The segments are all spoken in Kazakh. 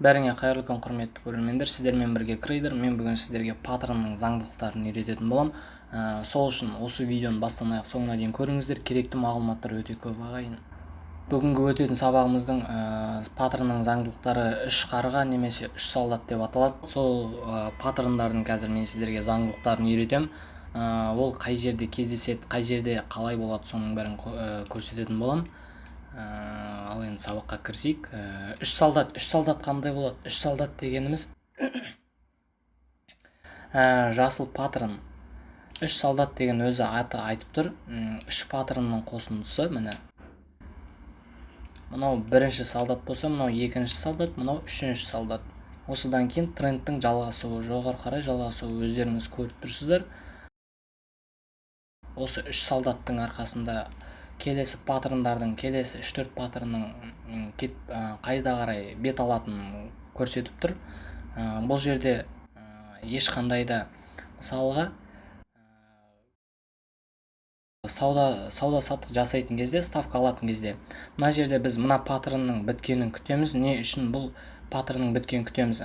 Бәріңе қайырлы күн, құрметті көрермендер! Сіздермен бірге Крейдер. Мен бүгін сіздерге паттернның заңдылықтарын үйрететін боламын. Сол үшін осы видеоны бастан аяқ соңына дейін көріңіздер, керекті мағлұматтар өте көп, ағайын. Бүгінгі өтетін сабағымыздың паттернның заңдылықтары үш қарға немесе үш солдат деп аталады. Сол паттерндардың қазір мен сіздерге заңдылықтарын үйретемін. Ол қай жерде кездеседі, қай жерде қалай болады, соның бәрін көрсететін боламын. Ал енді сабаққа кірісейік. Үш солдат. Үш солдат қандай болады? Үш солдат дегеніміз жасыл паттерн. Үш солдат деген өзі аты айтып тұр. Үш паттернның қосындысы. Міне, мынау бірінші солдат болса, мынау екінші солдат, мынау үшінші солдат. Осыдан кейін трендтің жалғасуы, жоғары қарай жалғасуы, өздеріңіз көріп тұрсыздар. Осы үш солдаттың арқасында келесі паттерндардың, келесі 3-4 паттернның қайда қарай бет алатынын көрсетіп тұр. Бұл жерде ешқандай да, мысалға, сауда саттық жасайтын кезде, ставка алатын кезде, мына жерде біз мына паттернның біткенін күтеміз. Не үшін бұл паттернның біткенін күтеміз?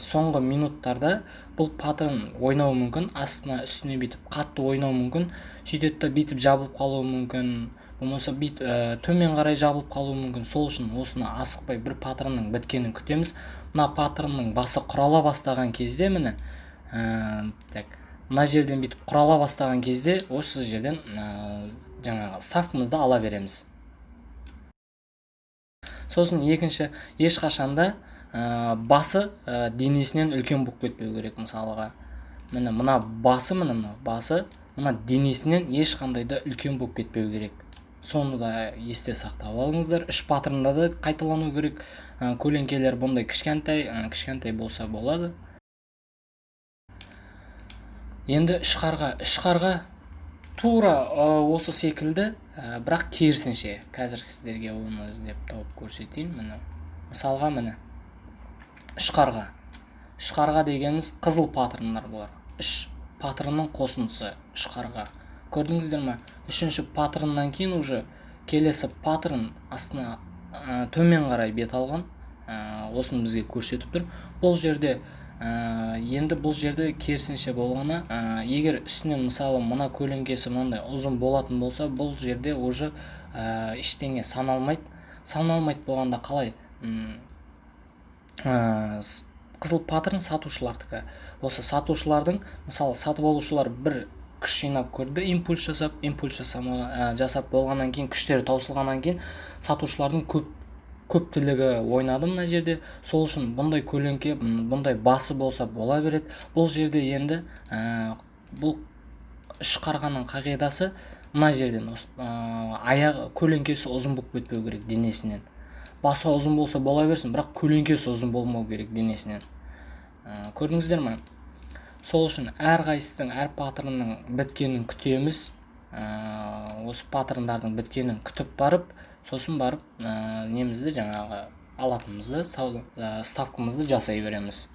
Соңғы минуттарда бұл паттерн ойнауы мүмкін, астына, үстіне бүйтіп қатты ойнауы мүмкін. Сөйтеді да, бүйтіп жабылып қалуы мүмкін, болмаса бүйтіп төмен қарай жабылып қалуы мүмкін. Сол үшін осыны асықпай бір паттернның біткенін күтеміз. Мына паттернның басы құрала бастаған кезде, міне, так, мына жерден бүйтіп құрала бастаған кезде, осы жерден жаңағы ставкамызды ала береміз. Сосын екінші, ешқашанда басы денесінен үлкен болып кетпеу керек. Мысалға, міне, мына басы, міне, мына басы мына денесінен ешқандай да үлкен болып кетпеу керек. Соны да есте сақтап алыңыздар. Үш паттернда да қайталану керек. Көлеңкелер бұндай кішкентай, кішкентай болса болады. Енді үш қарға. Үш қарға тура осы секілді, бірақ керісінше. Қазір сіздерге оны іздеп тауып көрсетейін. Міне, мысалға, міне, үш қарға. Үш қарға дегеніміз қызыл паттерндар. Бұлар үш паттернның қосындысы, үш қарға. Көрдіңіздер ме? Үшінші паттерннан кейін уже келесі паттерн астына, төмен қарай бет алған. Осыны бізге көрсетіп тұр бұл жерде. Енді бұл жерде керісінше болғаны, егер үстінен, мысалы, мына көлеңкесі мынандай ұзын болатын болса, бұл жерде уже ештеңе саналмайды. Саналмайды болғанда қалай? Қызыл паттерн сатушылардікі. Осы сатушылардың, мысалы, сатып алушылар бір күш жинап көрді, импульс жасап, импульс жасап болғаннан кейін, күштері таусылғаннан кейін, сатушылардың көптілігі ойнады мына жерде. Сол үшін бұндай көлеңке, бұндай басы болса бола береді. Бұл жерде енді бұл үш қарғаның қағидасы: мына жерден осы, аяғы, көлеңкесі ұзын болып кетпеу керек денесінен. Басы ұзын болса бола берсін, бірақ көлеңкесі ұзын болмау керек денесінен. Көрдіңіздер ме? Сол үшін әрқайсысының, әр паттернның біткенін күтеміз. Осы паттерндардың біткенін күтіп барып, сосын барып немізді, жаңағы алатынымызды, ставкамызды жасай береміз.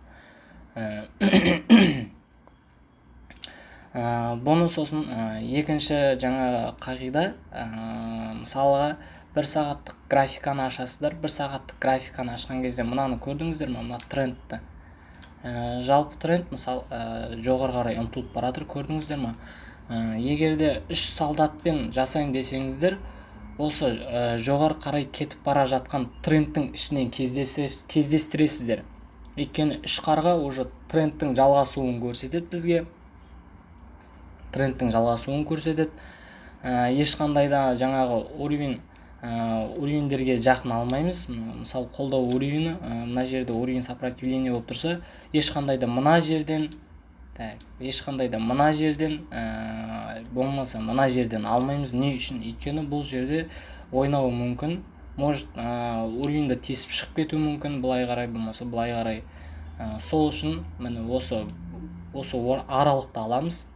Бұны сосын екінші жаңағы қағида. Мысалға, бір сағаттық графиканы ашасыздар. Бір сағаттық графиканы ашқан кезде мынаны көрдіңіздер ме, мына трендті? Жалпы тренд, мысал, жоғары қарай ұмтылып бара жатыр, көрдіңіздер ме? Егер де үш солдатпен жасайын десеңіздер, осы жоғары қарай кетіп бара жатқан трендтің ішінен кездестіресіздер. Өйткені үш қарға уже трендтің жалғасуын көрсетеді бізге, трендтің жалғасуын көрсетеді. Ешқандай да жаңағы уровеньдерге жақын алмаймыз. Мысалы, қолдау уровені, мына жерде уровень сопротивления болып тұрса, ешқандай да мына жерден, так, ешқандай да мына жерден, болмаса мына жерден алмаймыз. Не үшін? Өйткені бұл жерде ойнауы мүмкін, может, уровеньді тесіп шығып кетуі мүмкін былай қарай, болмаса былай қарай. Сол үшін, міне, осы аралықты аламыз.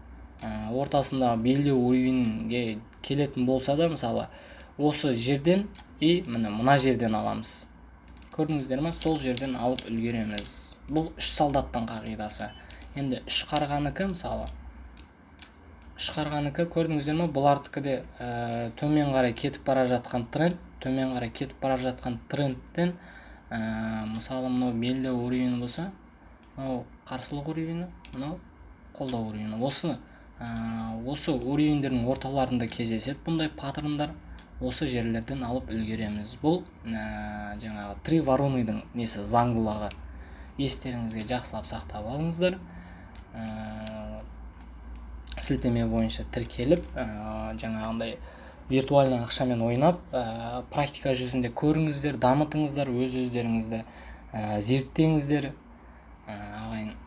Ортасындағы белдеу уровеньге келетін болса да, мысалы, осы жерден и міне, мына жерден аламыз. Көрдіңіздер ме? Сол жерден алып үлгереміз. Бұл үш солдаттың қағидасы. Енді үш қарғаныкі, мысалы, үш қарғаныкі, көрдіңіздер ме? Бұлардікі де төмен қарай кетіп бара жатқан тренд, төмен қарай кетіп бара жатқан трендтен. Мысалы, мынау белдеу уровені болса, мынау қарсылық уровені, мынау қолдау уровені. Осы уровеньдердің орталарында кездеседі бұндай паттерндар. Осы жерлерден алып үлгереміз. Бұл жаңағы три вороныйдың несі, заңдылығы. Естеріңізге жақсылап сақтап алыңыздар. Сілтеме бойынша тіркеліп, жаңағындай виртуальный ақшамен ойнап, практика жүзінде көріңіздер, дамытыңыздар өз өздеріңізді, зерттеңіздер. Ағайын,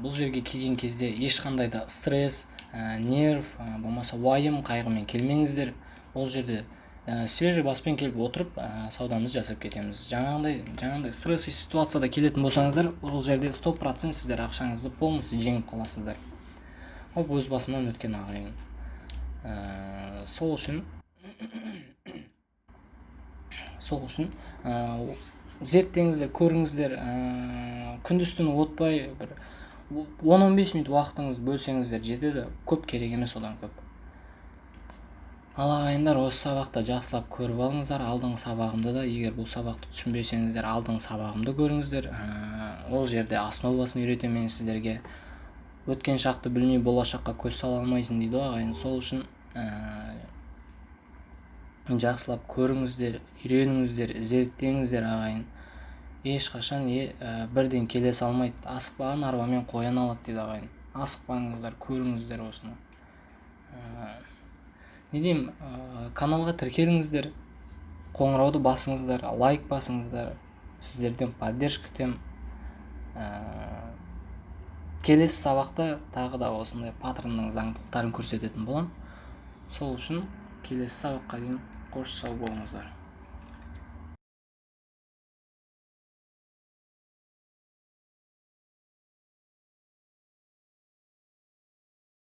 бұл жерге келген кезде ешқандай да стресс, нерв, болмаса уайым қайғымен келмеңіздер. Ол жерде свежий баспен келіп отырып, саудамызды жасап кетеміз. Жаңағындай стрессовый ситуацияда келетін болсаңыздар, ол жерде 100% сіздер ақшаңызды полностью жеңіп қаласыздар. Ол өз басымнан өткен, ағайын. Сол үшін зерттеңіздер, көріңіздер. Күндіз түні отпай, бір 10-15 минут уақытыңызды бөлсеңіздер, жетеді. Көп керек емес одан көп. Ал, ағайындар, осы сабақты жақсылап көріп алыңыздар. Алдыңғы сабағымда да, егер бұл сабақты түсінбесеңіздер, алдыңғы сабағымды көріңіздер. Ол жерде основасын үйретемін мен сіздерге. Өткен шақты білмей, болашаққа көз сала алмайсың дейді ғой, ағайын. Сол үшін жақсылап көріңіздер, үйреніңіздер, зерттеңіздер, ағайын. Ешқашан бірден келе салмайды. Асықпаған арбамен қоян алады дейді, ағайын. Асықпаңыздар, көріңіздер осыны. Не деймін, каналға тіркеліңіздер, қоңырауды басыңыздар, лайк басыңыздар. Сіздерден поддержка күтемін. Келесі сабақта тағы да осындай паттернның заңдылықтарын көрсететін боламын. Сол үшін келесі сабаққа дейін қош сау болыңыздар.